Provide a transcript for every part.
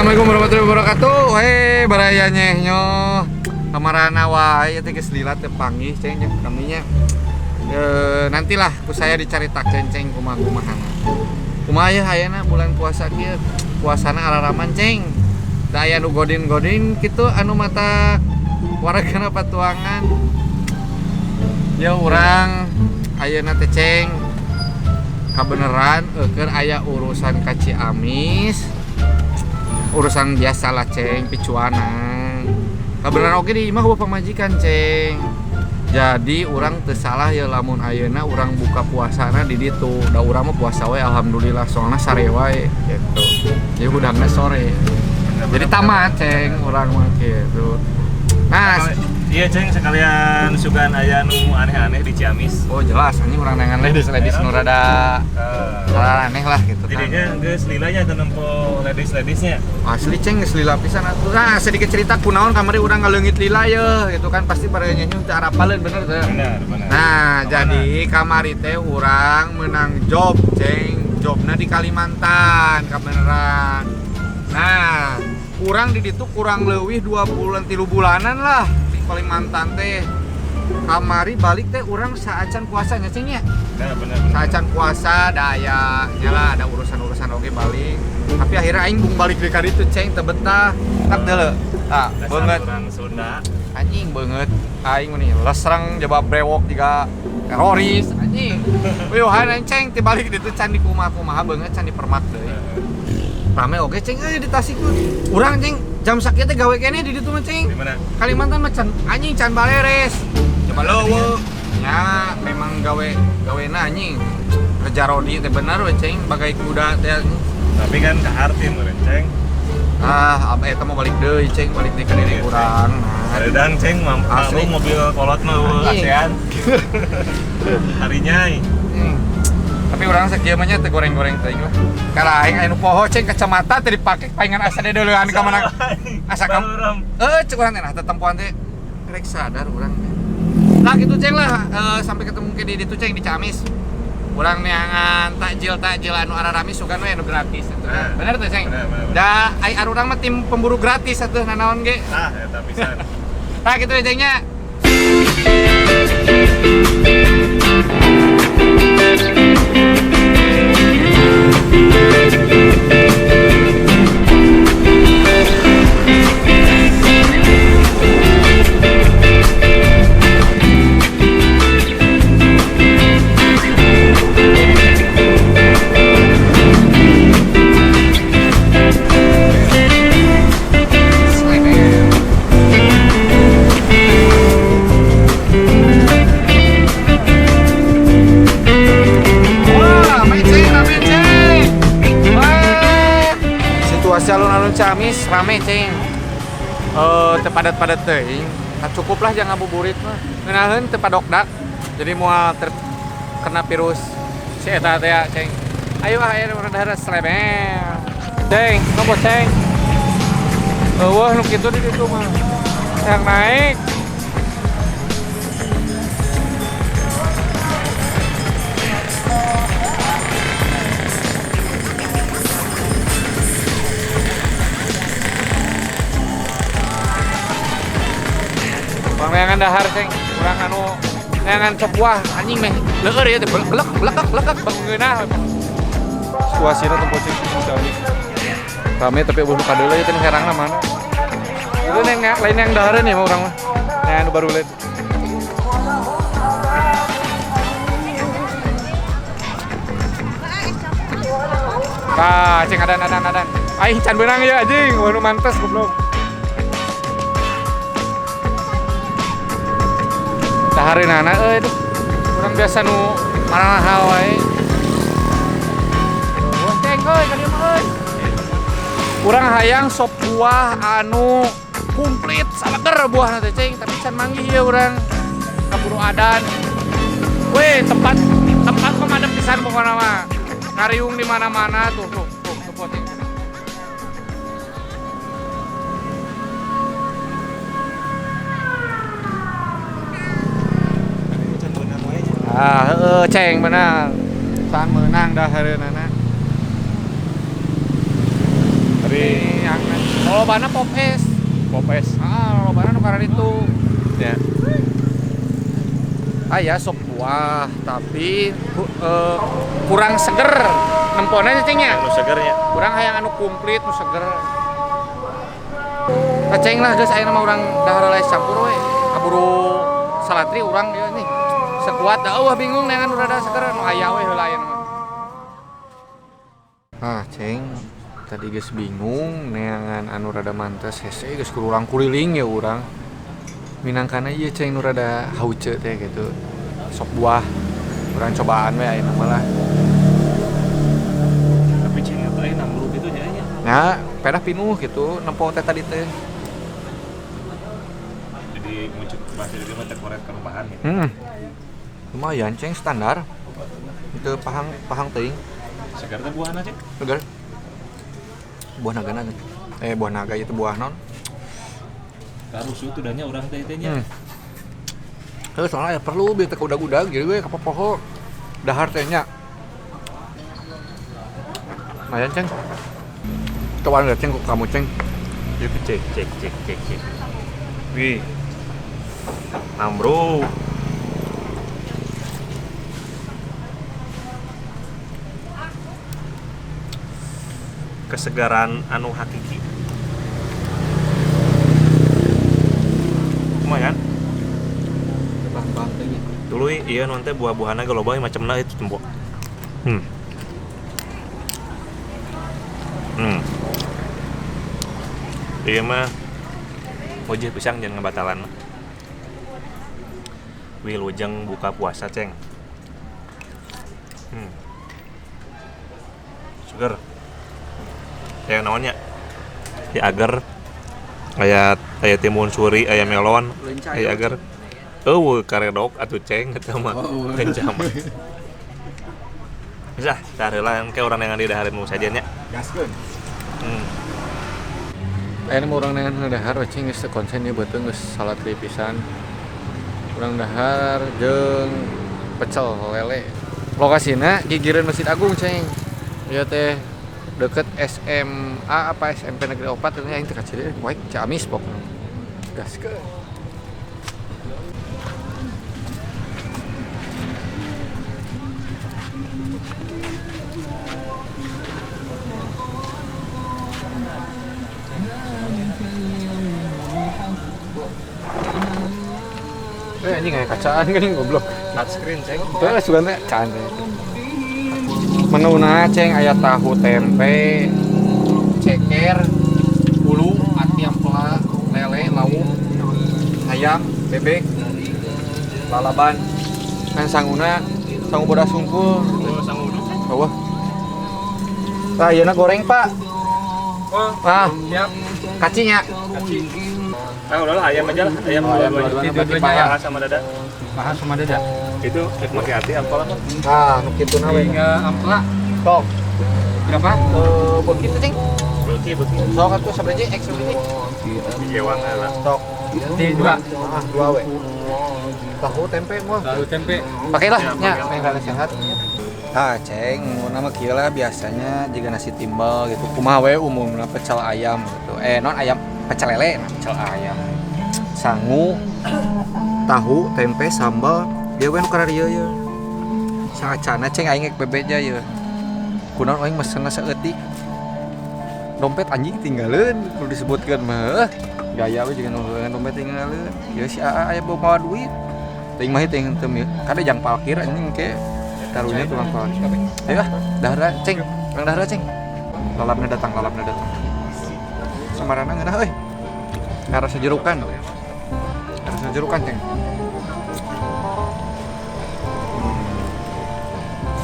Assalamualaikum warahmatullahi wabarakatuh. Hei, baraya nyehnyo. Kamarana wae teh geus lila teu panggih ceng jeung kaminya. Nantilah ku saya dicaritakeun ceng kumaha-kumahana. Kumaha ya ayeuna bulan puasa kieu? Puasana araraman ceng. Da aya nu godin-godin kitu anu mata waragana patuangan. Ya urang ayeuna teh ceng kabeneran keur aya urusan ka Ciamis. Urusan biasa lah ceng, picuanan. Kabeneran oge di imah eueuh pamajikan ceng. Jadi urang teu salah ya lamun ayeuna urang buka puasana di ditu. Da urang mah puasa we alhamdulillah soalna sare wae gitu. Jadi hudangna sore. Jadi tamat ceng urang mah gitu. Nah, iya ceng sekalian sugan aya nu aneh-aneh di Ciamis. Oh jelas anjing urang neangan ladies-ladies nu rada aneh lah gitu kan. Jadinya geus lilanya teu nempo ladies-ladiesnya. Asli ceng geus lila pisan atuh. Nah, sedikit cerita kunaon kamari urang ngaleungit lila ye gitu kan pasti pada nyanyi teu arapaleun bener teu. Bener, bener. Nah, jadi kamari teh urang menang job ceng, jobna di Kalimantan kabeneran. Nah, urang di ditu kurang leuwih 2 bulan 3 bulanan lah di Kalimantan teh. Kamari balik teh urang saacan puasanya ceng nya. Nah, bener, bener. Saacan puasa da aya nya lah ada urusan-urusan oge balik. Tapi akhirnya aing bung balik di kaditu ceng teu betah. Tak deuleu. Tah, beungeut. Urang Sunda. Anjing beungeut. Aing mah nih lesreng jaba brewok jiga teroris anjing. Uyuhan aing ceng ti balik ditu can di kumaha-kumaha beungeut can dipermak deui. Rame oge ceng euy di Tasik mah. Urang ceng jam sakieu teh gawe keneh di ditu mah ceng. Di mana? Kalimantan mah can anjing can baleres. Coba leuweung. Ya memang gawe gawena anjing. Kerja rodi teh bener we ceng bagai kuda teh anjing. Tapi kan kaharti meureun ceng. Ah, apa eta mau balik deui ceng, balik deui ka diri urang. Nah, Redang ceng Asli. mampu mobil kolot mah Anjing. ASEAN. Harinya. Tapi urang sakieu mah nya teu goreng-goreng teuing lah. Kala aing aya nu poho ceng kacamata teh dipake paingan asa dedeulean ka mana. Asa ka cek urang teh nah tetempoan teh rek sadar urang teh. Nah gitu ceng lah, sampai ketemu ke di ditu ceng di Ciamis. Urang neangan takjil-takjil anu ararami sugan we anu gratis atuh. Nah, bener tuh ceng? Bener, bener, bener. Da ai arurang mah tim pemburu gratis atuh nanaon ge. Tah eta pisan. Tah gitu we cengnya. Situasi alun-alun Ciamis rame ceng. Teu padat-padat teuing. Nah, cukup lah jangan ngabuburit mah. Ngeunaheun teu padokdak. Jadi moal terkena virus si eta teh ceng. Ayo ah aya urang dahar srebel. Ceng, nopo ceng? Eueuh nu kitu di ditu mah. Yang naik. Urang neangan dahar ceng, urang anu neangan sop buah anjing meh leueur ieu teh blek blek blek bangeunah. Situasina tempo ceng di Ciamis. Rame tapi eueuh nu kadeuleu ieu teh herangna mana. Itu neng lain yang dahareun ya mah urang mah. Neangan nu baruleun. Tah, ceng adan adan adan. Aing can beunang ieu anjing, eueuh nu mantes goblok. Dahareunana euy duh. Urang biasa nu marahal wae. Wah, ceng euy ka dieu mah euy. Urang hayang sop buah anu komplit salager buahna teh ceng, tapi can manggih ieu urang. Kaburu adan. Weh, tempat tempat pemadam pisan pokona mah. Ngariung di mana-mana tuh tuh tuh tuh ceng. Ah, heeh ceng benar. Can meunang dahareunana. Tapi yang Lolobana pop es. Pop es. Ah, lolobana nu kararitu. Ya. Aya sop buah, tapi kurang seger. Nempona ceng nya. Anu segernya. Kurang hayang anu komplit nu seger. Kaceng lah geus ayeuna mah urang dahar es campur we. Kaburu salatri urang ieu nih. Sekuat da eueuh bingung neangan nu rada seger nu aya we heula ayeuna mah. Ah, ceng tadi geus bingung neangan anu rada mantes hese geus kurang kuriling ya urang. Minangkana ieu ceng nu rada hauce teh gitu. Sop buah. Urang cobaan we ayeuna mah lah. Tapi ceng eta euy nambruk kitu nya nya. Nah, pedah pinuh gitu nempo teh tadi teh. Jadi muncul bahasa di mah teh koret karubahan gitu. Lumayan ceng standar. Itu pahang teuing. Segar teh buahna ceng? Segar. Buah nagana teh. Buah naga itu buah non. Karusuh tuh dahnya urang teh teh nya. Terus soalnya ya perlu biar teh udag-udag jadi we kapopoho dahar teh nya. Lumayan ceng. Coba lihat ceng kamu ceng. Yuk cek cek cek cek cek. Wih. Namro. Kesegaran anu hakiki. Lumayan. Tuluy ieu non teh buah-buahanna ge loba macamna itu tempo. Ieu mah wajib pisang jangan ngebatalan mah. Wilujeng buka puasa ceng. Seger. Kayak naonnya? Ya agar aya timun suri, aya melon, aya agar. Eueuh karedok atuh ceng eta mah. Leunca mah. Bisa, carilah engke urang neangan di dahareun nu sajennya. Gaskeun. Ayeuna mah urang neangan dahar we ceng geus teu konsen ieu beuteung geus salat deui pisan. Urang dahar jeung pecel lele. Lokasina gigireun Masjid Agung ceng. Ieu teh deket SMA apa SMP Negeri 4 ini aing teh kaciri poek Ciamis pokona. Gaskeun. Anjing kayak kacaan kan goblok. Touchscreen ceng. Terus sebenarnya kacaan teh. Menuna ceng aya tahu tempe, ceker, ulu, ati ampela, lele, lauk, ayam, bebek, lalaban. Kan sanguna sangu bodas sungkul. Oh, sangu uduk. Eueuh. Tah ayeuna goreng, Pak. Oh, ah, siap. Kacinya. Kaci. Ah, udahlah ayam aja lah, ayam dua-duanya. Paha sama dada. Paha sama dada. Itu pakai hati ampela mah. Ah, nu kituna we. Ampela. Tok. Berapa? Begitu, Cing. Beuki. Sok atuh sabaraha X sabaraha? Dijewang lah. Tok. Dua. Ah, dua we. Tahu tempe mah. Tahu tempe. Pakailah nya, yang sehat. Ah, ceng, mun mah kieu lah biasanya jika nasi timbel gitu. Kumaha we umumna pecel ayam gitu. Non ayam pecel lele, nah, pecel ayam. Sangu, tahu, tempe, sambal, dia we nu kararieu ye. Saacana ceng aing ek bebeja ye. Kunaon aing mesenna saeutik. Dompet anjing tinggalin, perlu disebutkeun mah. Gaya we jeung nu dompet tinggalin. Ieu si AA aya bawa duit. Teuing mah teuing henteu ieu. Kade jang parkir anjing ke. Taruhnya tukang parkir. Ayo ah, dahar ceng. Urang dahar ceng. Lalapna datang, lalapna datang. Samarana ngeunah euy. Karasa jerukan. Karasa jerukan ceng.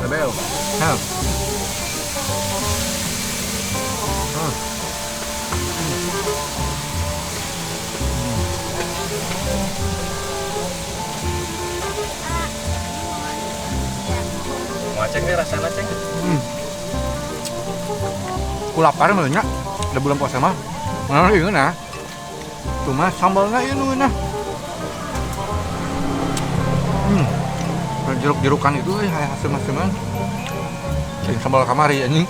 Bebel. Hah. Ceng nih rasanya ceng. Ku lapar mah nya. Udah bulan puasa mah. Nah, ieu nah. Cuma sambalna ieu nu nah. Jeruk-jerukan itu hasil-hasilan. Ceng sambal kamari anjing.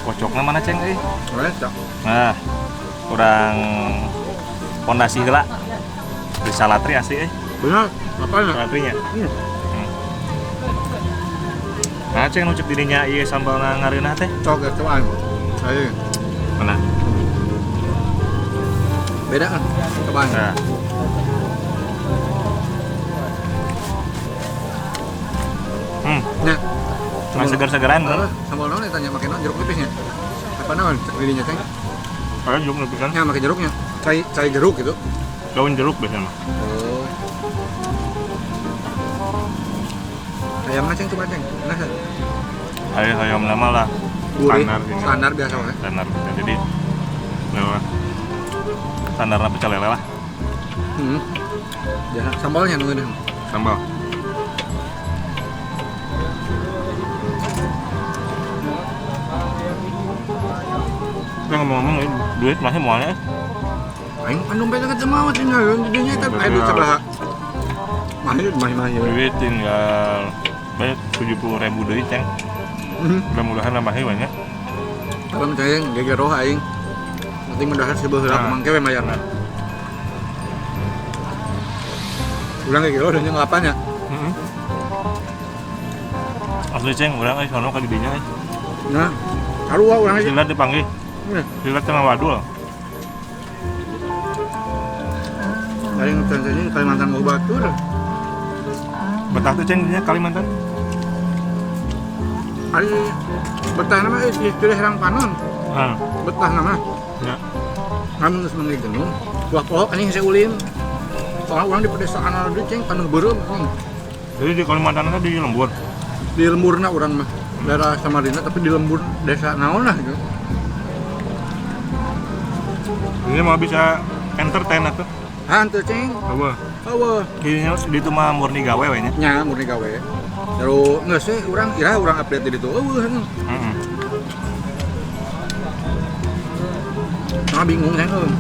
Kocokna mana ceng euy? Boleh, cok. Nah, kurang pondasi heula. Di salatri asli euy. Bener, apa ya? Salatrinya. Nah, ceng nu cek dirinya ieu sambalna ngareunah teh. Cok, ya, cobaan. Ayo. Mana? Beda kan? Cobaan. Nah. Nah, Masih segar-segaran kan? Sambal naon tanya make naon jeruk nipisnya? Apa naon cek dirinya ceng? Kayak jeruk nipis kan? Ya, make jeruknya. Cai cai jeruk gitu. Daun jeruk biasanya mah. Oh. Ayamnya ceng coba ceng. Nah, Ayo ayam lama lah. gurih. Standar sih. Standar biasa we. Standar bisa. Jadi standarnya pecel lele lah. Ya, sambalnya nungguin. Sambal. Tapi ngomong-ngomong duit masih mualnya. Aing kan dompetnya kan semua tinggal jadinya eta aya duit sabaraha. Mahir mahir. Duit tinggal banyak 70.000 deui ceng. Mudah-mudahan nambahnya banyak. Kalau ceng gegeroh aing. Penting mendahar sebelah heula mangke we mayarna. Urang gegeroh dan yang 8 ya. Heeh. Asli ceng urang euy sono ka didinya euy. Nah, sarua urang aja. Silat dipanggil. Silat tengah wadul. Aing contohnya Kalimantan mau batur. Betah tuh ceng dinya Kalimantan. Ari betah nama istilah herang panon. Betah nama. Ya. Namun geus manggih jenuh. Buah poho anjing hese ulin. Soalnya urang di pedesaan anu ceng taneuh beureum. Jadi di Kalimantan teh di lembur. Di lemburna urang mah. Daerah Samarinda tapi di lembur desa naon lah gitu. Ini mah bisa entertain atuh. Hantu ceng. Eueuh. Eueuh. Di itu mah murni gawe we nya. Nya murni gawe. Terus geus sih urang ira urang update di ditu. Eueuh. Heeh. Nah bingung ceng eueuh.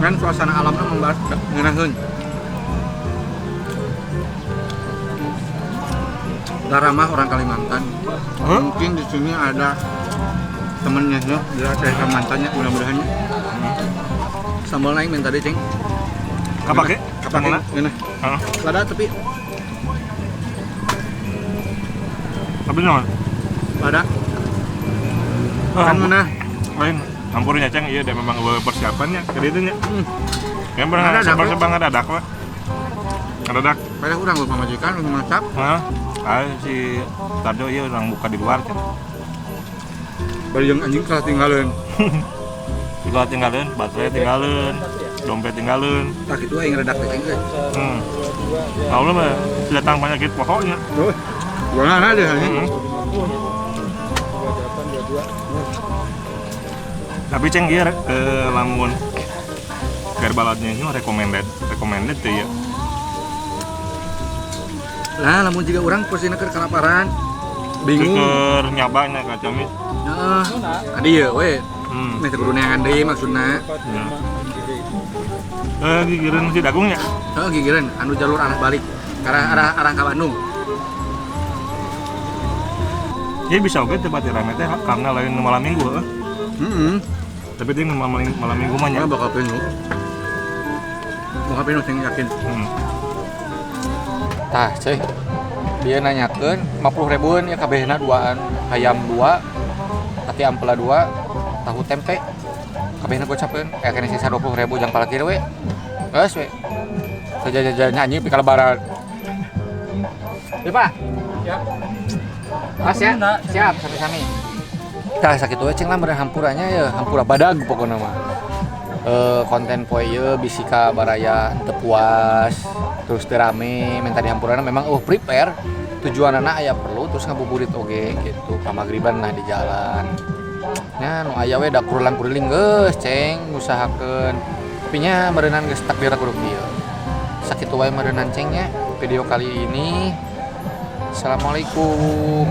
Kan suasana alamna membahas ngeunaheun. Ramah orang Kalimantan. Huh? Mungkin di sini ada temennya ya, di dari Kalimantannya mudah-mudahan. Sambal naik minta tadi ceng. Kapake? Kapake. Ngeunah. Heeh. Lada tapi naon? Lada. Kan ngeunah. Lain campurnya ceng ieu da memang eueuh persiapannya ka ditu nya. Yang pernah sabar-sabar ngadadak we. Ngadadak. Padahal urang geus pamajikan geus masak. Heeh. Ah si Tarjo ieu urang buka di luar cenah. Bari jeung anjing kalah tinggalin. Kalah tinggalin, baterai tinggalin, dompet tinggalin. Tah kitu aing redak teh ceng euy. Allah mah datang penyakit pokoknya. Tuh. Gua ada anjing. Tapi ceng ieu lamun garbalatnya ini recommended teh ya. Lah lamun jiga urang posisina keur kalaparan. Bingung. Keur nyabanya ka Ciamis. Heeh. Adi ye we. Meh teu kudu neangan deui maksudna. Gigireun si Dagung nya? Heeh, gigireun anu jalur arah balik. Arah arah ka Bandung. Ya bisa oge teu pati rame teh karena lain malam minggu heeh. Heeh. Tapi teh malam minggu mah nya bakal penuh. Bakal penuh sing yakin. Tah, ceh. Dia nanyakeun 50 ribuan ya kabehna duaan, hayam 2, ati ampela 2, tahu tempe. Kabehna gocapeun, kene sisa 20 ribu jang parkir we. Geus we. Saja-jajan anjing pika lebaran. Ya, Pak. Siap. Mas ya. Siap, sami-sami. Tah sakitu we ceng lah meureun hampuranya ya, hampura badag pokona mah. Konten poe ieu bisi ka baraya teu puas, terus teu rame, minta dihampurana memang prepare tujuanana aya perlu terus ngabuburit oge gitu, pamagriban lah di jalan. Nya nu aya we da kurulang-kuriling geus ceng ngusahakeun. Tapi nya meureunan geus takdir kudu kieu. Sakitu wae meureunan ceng nya video kali ini. Assalamualaikum.